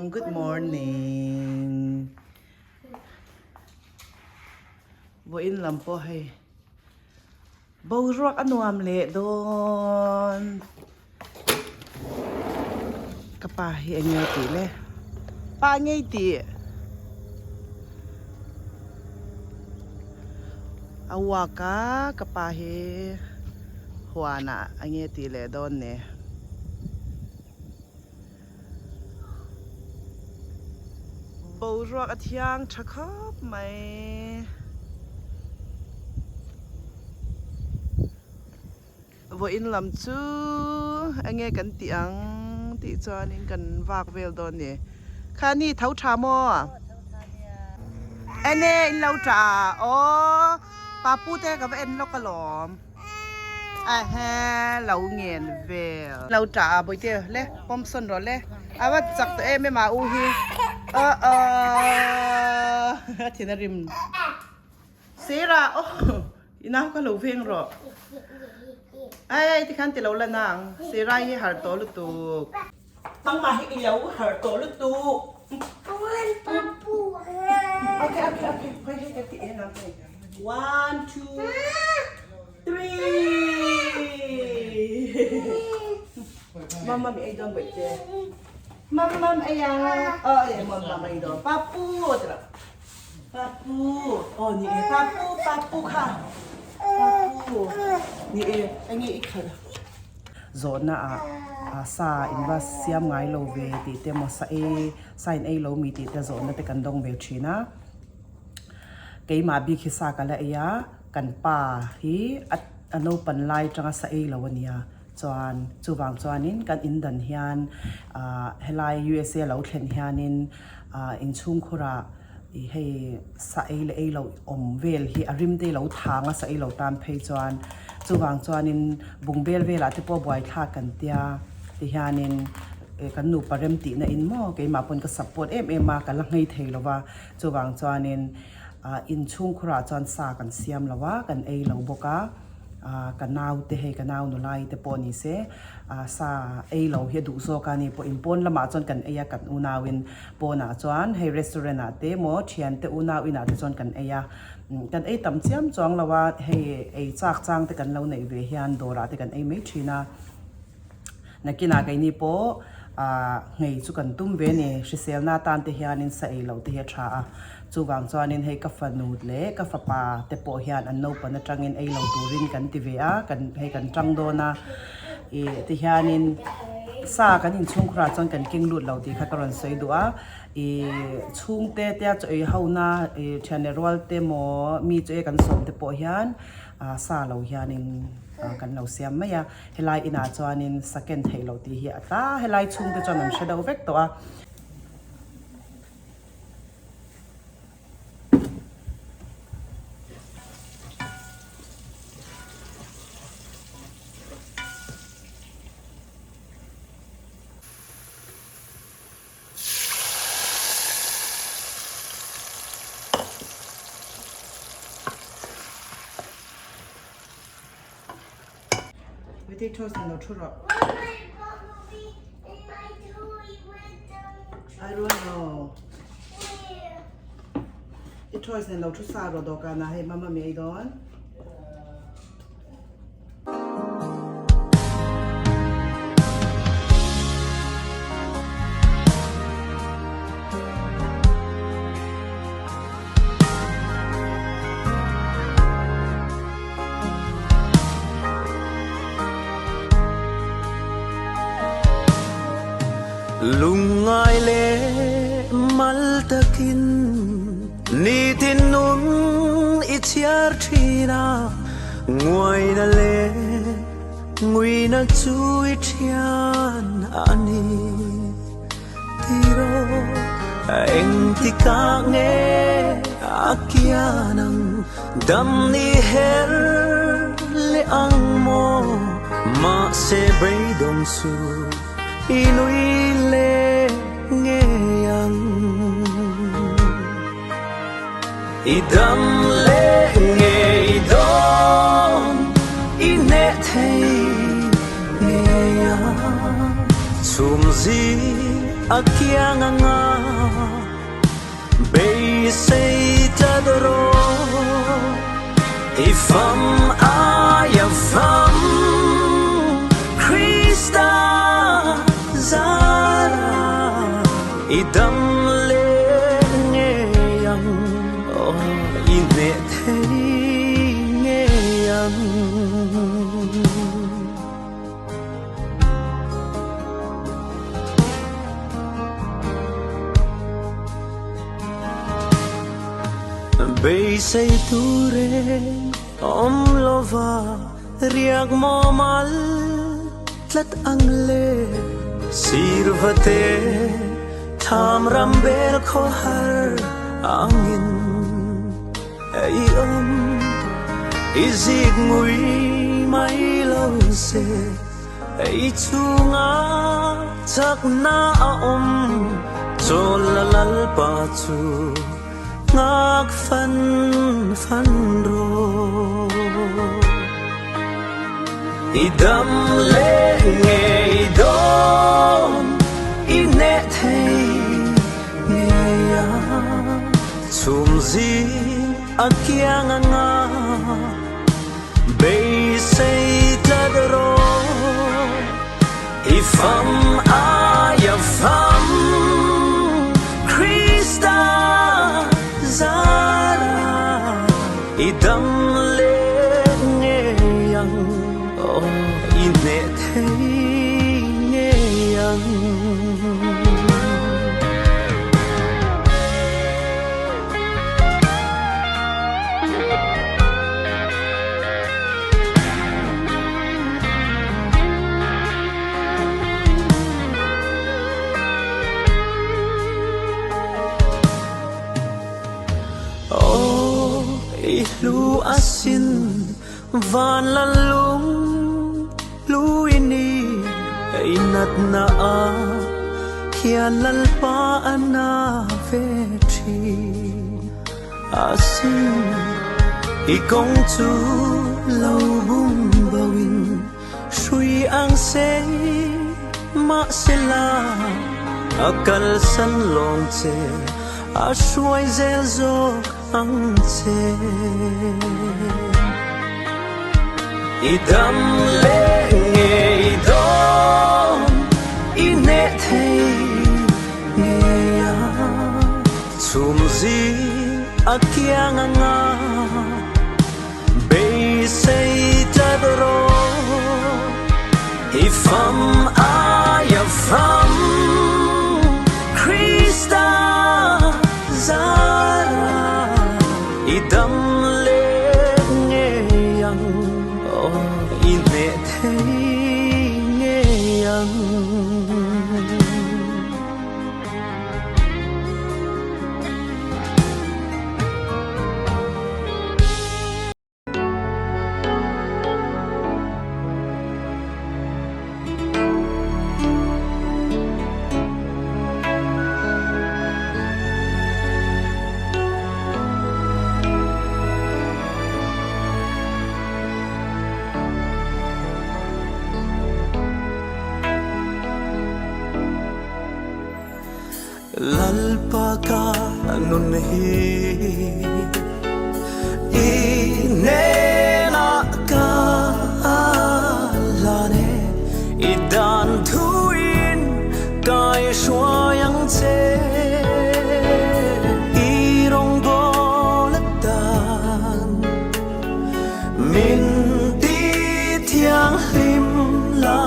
Good morning. Vawiin lam pawh hei boruak a nuam leh dawn. Ka pa hi eng nge tih le? Pa ngei tih. A uak a ka pa hi huanah a nge tih leh dawn ni. Boruak a thiang tha khawp mai. Vawiin lam chu enge kan tih ang tih chuanin kan vak vel dawn ni. Kha ni tho tha maw? Ene in lo tah a aw papu te ka va en lawk alawm. Ahe lo ngen vel. Lo tah a bawihte le pawm sawn rawh le a va chak tawh em em a u hi aw aw a thin a rim. Sir-ah aw i nau kha lo veng rawh. Ai tikhan ti lo la nang Sir-a hi harh tawh lutuk. Mama hi i lo harh tawh lutuk. Okay okay okay khawi hei ka ti eng ang hei. One two three. Mama mi ei dawn bawihte. Mama ei ang. Aw mama ei dawn. Papu ti rawh. Papu aw ni e papu papu kha papu ni e enge i khalh zawhna ah ah sa in va siam ngai lo ve tih te emaw sa ei sa in ei lo mi tih te zawhna te kan dawng ve thin a keimah bik hi sa ka la ei a kan pa hi a naupan lai atanga sa ei lo a nia chuan chuvang chuanin kan in dan hian ah helai USA lo thlen hianin ah inchhungkhurah ih hei sa ei leh ei loh awm vel hi a rim te lo thang a sa ei lo tan phei chuan chuvang chuanin bungbel velah te pawh buaithlak kan tia tihianin ih kan nupa rem tihna in maw keimah pawn ka support em em a ka la nghei thei lo va chuvang chuanin ah inchhungkhurah chuan sa kan siam lo a kan ei lo bawk a. Ah ka nau te hei ka nau nulai te pawh ni se ah sa ei lo hi a duh zawk a ni pawh in pawn lamah chuan kan ei a kan unau in pawnah chuan hei restaurant ah te emaw thian te unau inah te chuan kan ei a kan ei tam chiam chuang lo a hei ei chak chang te kan lo neih ve hian dawrah te kan ei mai thin a nakinah keini pawh ah nghei chu kan tum ve a ni hriselna atan te hianin sa ei loh te hi a tha a. Chuvang chuanin hei ka fanu leh ka fapa te pawh hian an naupan atangin ei lo turin kan ti ve a, kan hei kan tang dawn a, ih tihianin sa kan inchhungkhurah chuan kan keng lut lo tih kha ka rawn sawi duh a, ih chhungte te a chaw ei ho na ih thian leh rual te maw mi chu e kan sawm te pawh hian ah sa lo hianin kan lo siam mai a, helai inah chuanin sa ken theih loh tih hi a tla helai chhungte chuan an hre deuh vek tawh a. Potatoes in lo thu rawh. I don't know. I toys nen lo thu sa rawh dawhkan ah hei mama mi ei dawn. Lungngai leh mal takin nitin nun i chhiar thin a, nguaina leh nguina chu i thian a ni. Tiraw engtikah nge a kian ang dam ni her leh ang maw mahse beidawng chu i nui leh ngei ang i dam leh ngei dawn i hneh thei ngei ang. Chhum. zi a kiang anga beisei tlat rawh i fam aia fam Krista zara i dam leh ngei ang aw i hneh thei ngei ang. Beisei tur reng awm lova riak maw mal tlat ang le. Sirva te tham ram bel khaw har angin ei awm i zik ngui mai lo se. Ei chhunga chakna a awm chawl la Lalpa chu nghak fan fan rawh. I dam leh ngei dawn i hneh thei ngei a chhum zing a kiang anga. Beisei tlat rawh i fam aia fam Krista zara i dam leh ngei ang aw i hneh thei ngei ang. Aw i hlu asin van la lung hlui ni ei natna a hian Lalpa a na ve thin. Asin i kawng chu lo bum boin hrui ang sei mahsela a kalsan lawng che a hruai zel zawk ang che. I dam leh ngei dawn i hneh thei ngei a. Chhum zing a kiang anga beisei tlat rawh i fam aia fam Krista zara i dam leh ngei ang aw i hneh thei ngei ang. Lalpa ka nun hi i hnenah ka hlan e, i dan thuin kai hruai ang che. I rawngbâwl atan min ti thianghlim la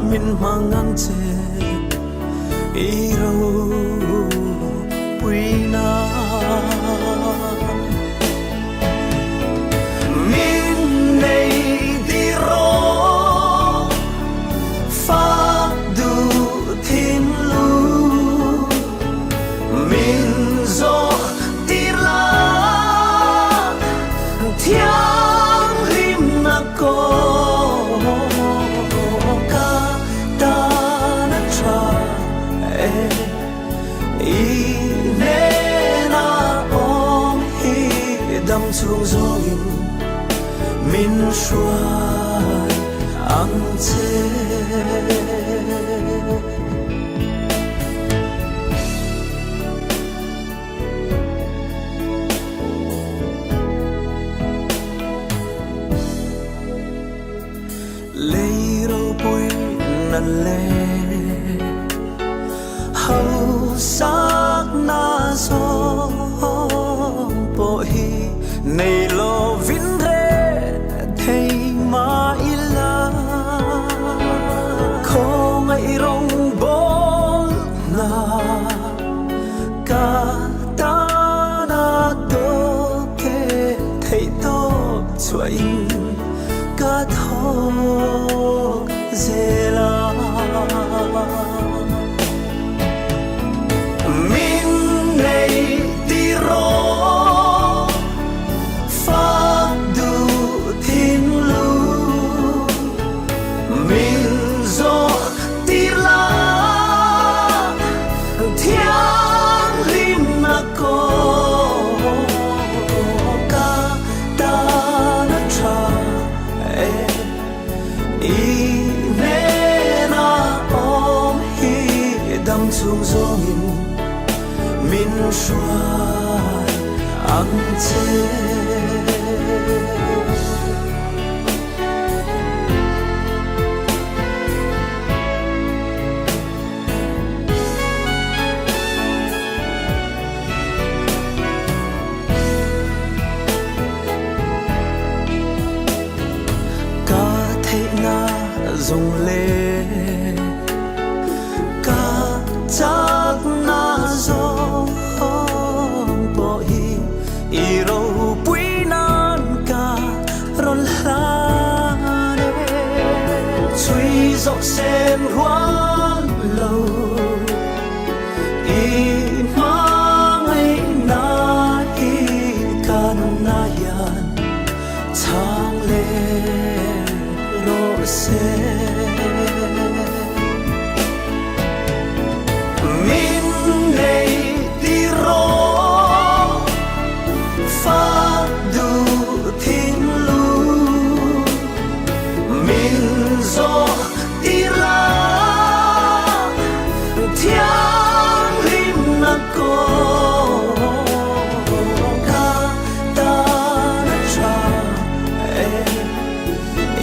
min hmang ang che. I ropuina min nei tiraw fak duh thinlu min zawh tir la thianghlimna kawng ka tan a tha e i hnena awm hi dam chhung zawngin min hruai ang che. dam chhung zawngin min hruai ang che. Ka theihna zawng leh ka chakna zawng pawh hi i ropui nan ka rawn hlan e. Chhui zawh sem rual lo. I hmangaihna hi ka nunna hian chhang leh rawh se. Min nei tir rawh fa duh thinlung min zawh tir la thianghlimna kawngka tan a tha e.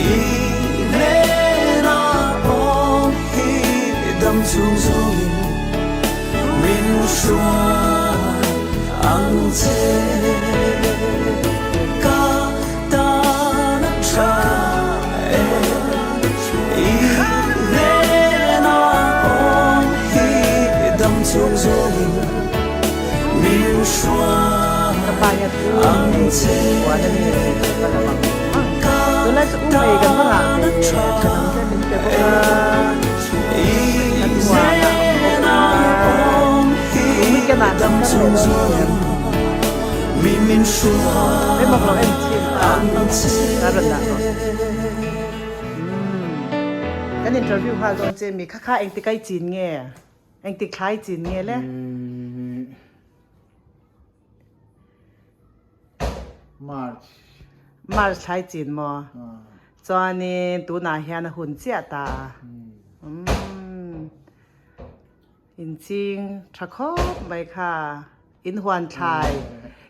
I hnena awm hi dam chhung zawngin min hruai ang che. Ka tan a tha e. I hnena awm hi dam chhung zawngin min hruai ang che. Ka tan a tha e. I hnena awm hi dam chhung zawngin min hruai ang che. Kan interview nghal dawn che mi kha kha engtik ai chin nge? Engtik thlai chin nge le? March. March thlai chin maw? Chuanin tunah hian a hun chiah ta a. Inching tha khawp mai kha. In huan thlai.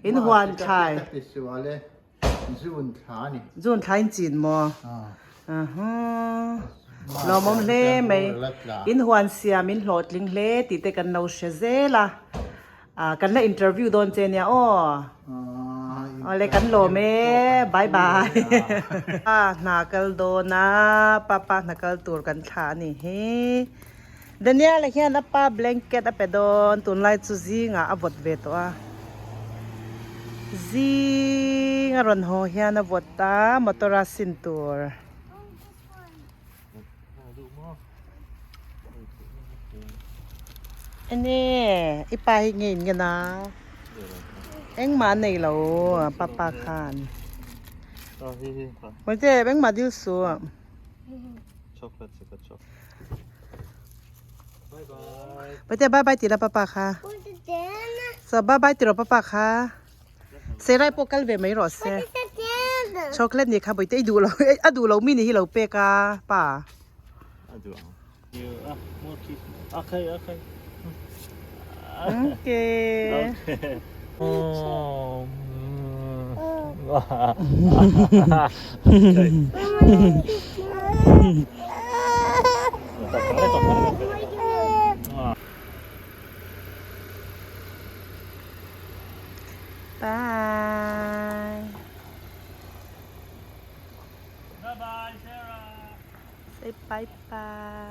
In huan thlai. June thla a ni. June thla in chin maw? Lawmawm hle mai. In huan siam in hlawhtling hle tih te kan lo hre zel a. Kan la interview dawn che nia aw. Awle kan lawm e. Bye bye. Hna kal dawn a, papa hna kal tur kan thlah a nih hi. Daniel-a hian a pa blanket a pe dawn, tunlai chu zingah a vawt ve tawh a, zing a rawn haw hian a vawt a, motor a sin tur. Enge i pa hi nge in ngen a, engmah a nei lo papa khan. Mawite engmah dil suh. Pate bye bye tila papa kha. So bye bye tiro papa kha. Serai pawh kal ve mai rawh se. Chocolate ni kha boite i duh lo a duh lo mi ni hi lo pek a pa. Okay. Bye. Bye bye, Sarah. Say bye bye.